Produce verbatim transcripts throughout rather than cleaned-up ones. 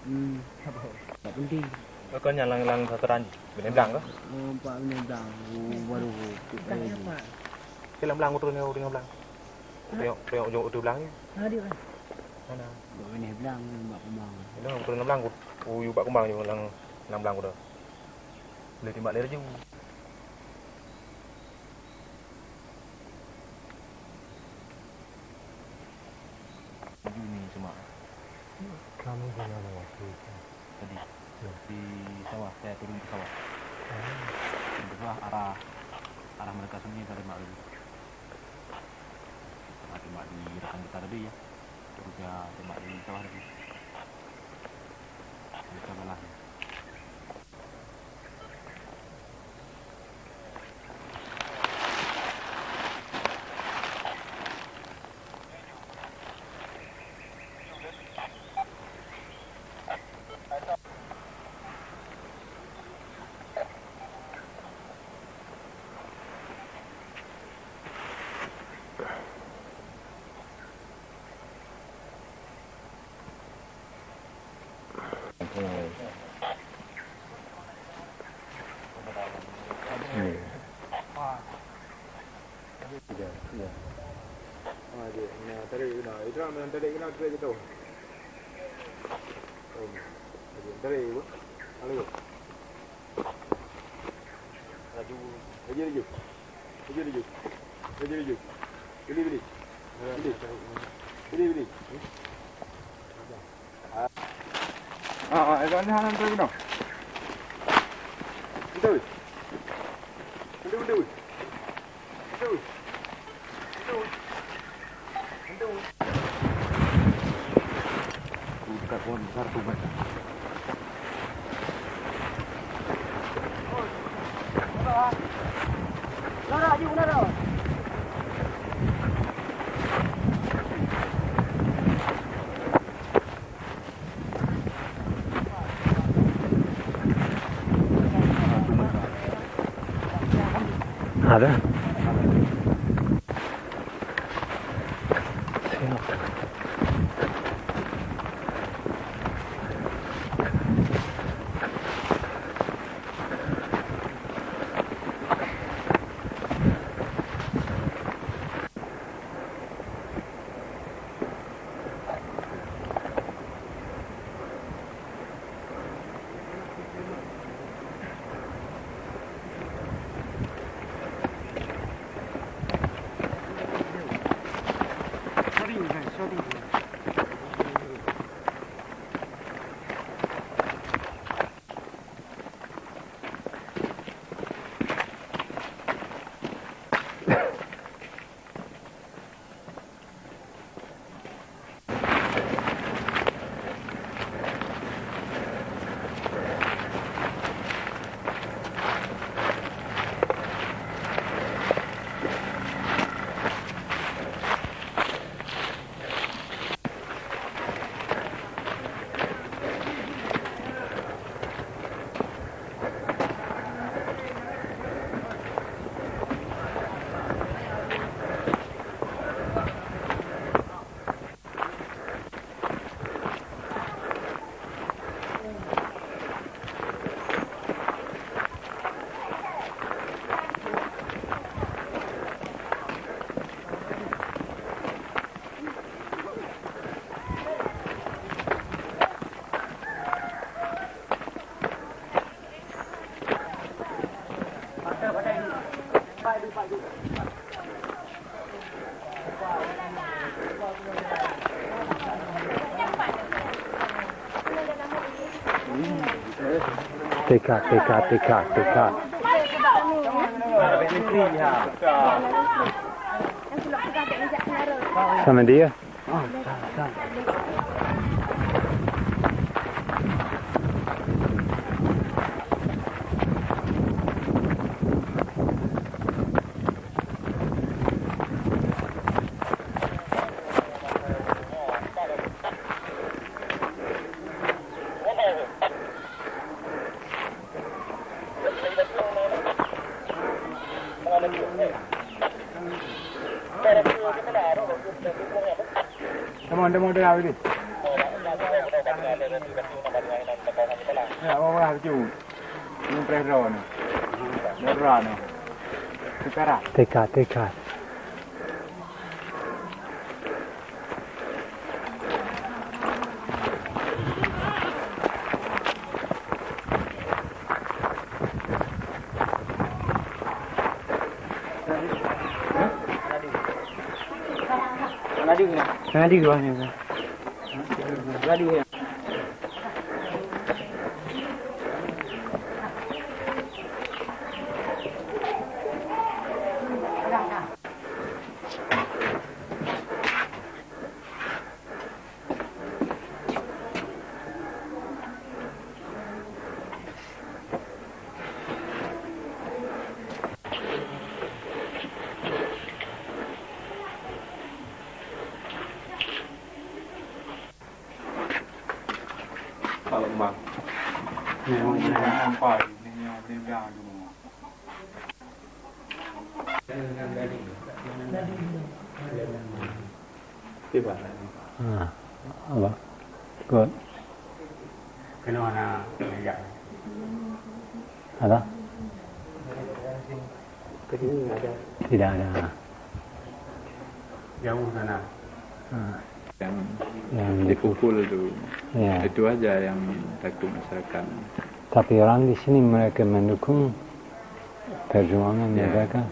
Hmm. Tak penting. Kau nyang lam, lam satoran jih, binéh blang kah? Oh, empat binéh blang. Oh, baru. Bukan apa. Keu lam blang, keu lam blang. Tengok, tengok ujong uteue blang ni. Ha, dia kan. Mana? Buat binéh blang, bak kumang. Dah, keu lam blang, ku, ku yue bak kumang je, lam, lam blang ku dah. Boleh tembak lé laju. Laju ni semak. Kamu di mana waktu itu? Tadi. Ya. Di sawah, saya turun ke sawah. Oh. Turun ke sawah, arah, arah mereka sembunyi, saya tembak laju. Saya tembak di rakan kita tadi, ya. Terus saya tembak di sawah tadi. Mereka kalah. Laju. Laju, laju. Laju, laju. Laju, laju. Bili, bili. Bili. Bili, bili. Ah, ah, eh, hana, hana, hana, hana. Betul. Betul, betul. Ada. Teka, teka, teka, teka. Sama dia. Teman, teman, teman, ini. Ya, orang-orang tu. Ini preh drone. Drone. Sekarang. Teka, teka. Tengah di mana? Tengah di mana? Tengah di mana? Ha, apa? Kot. Kena na. Ada? Tidak ada. Jauh sana. Ha. Yang, yang dipukul tu. Ya. Itu aja yang takut masyarakat. Tapi orang di sini mereka mendukung perjuangan, ya, mereka.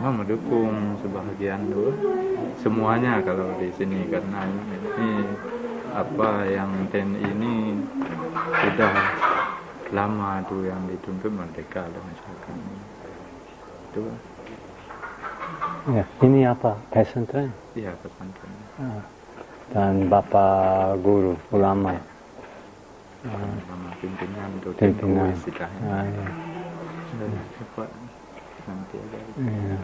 Memang mendukung sebahagian tu. Semuanya kalau di sini, karena ini apa yang T N I ini sudah lama tu yang dituntut merdeka oleh masyarakat. Itu. Ya, ini apa? Pesantren? Iya, pesantren. Ah. Dan Bapak Guru, ulama. Ah. Ulama pimpinan atau pimpinan. N U istilahnya. Ah, iya. Sudah cepat nanti aja. Iya.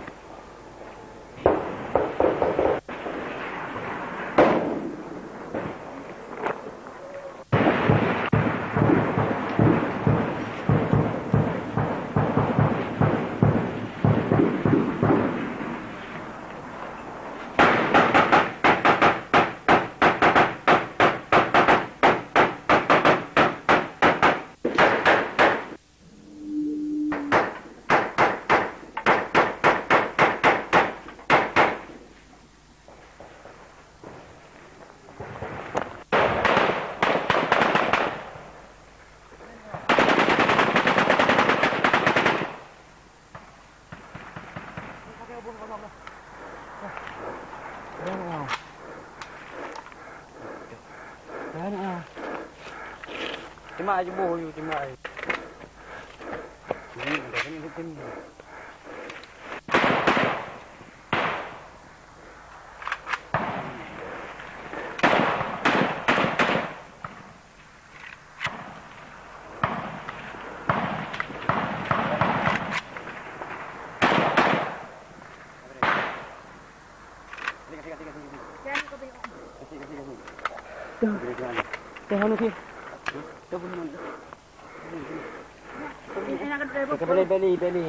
Cuma aja boh you cuma. Ini udah ini tim. Tuh. Tuh, anu sih. Tuh, bunyi. Beli, beli, beli.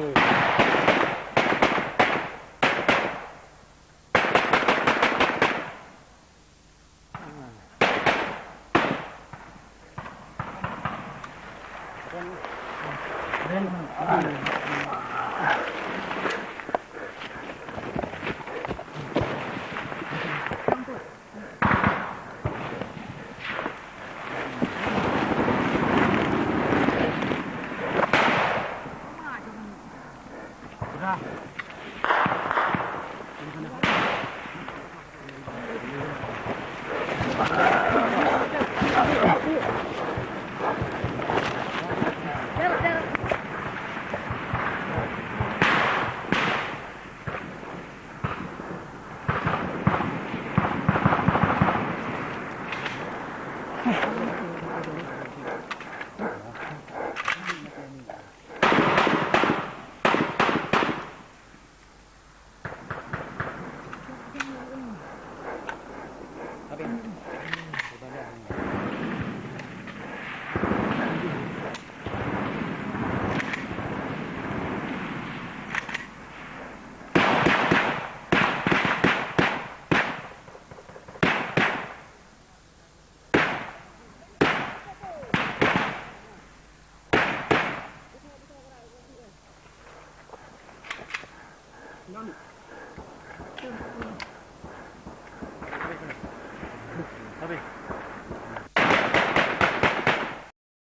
Habis.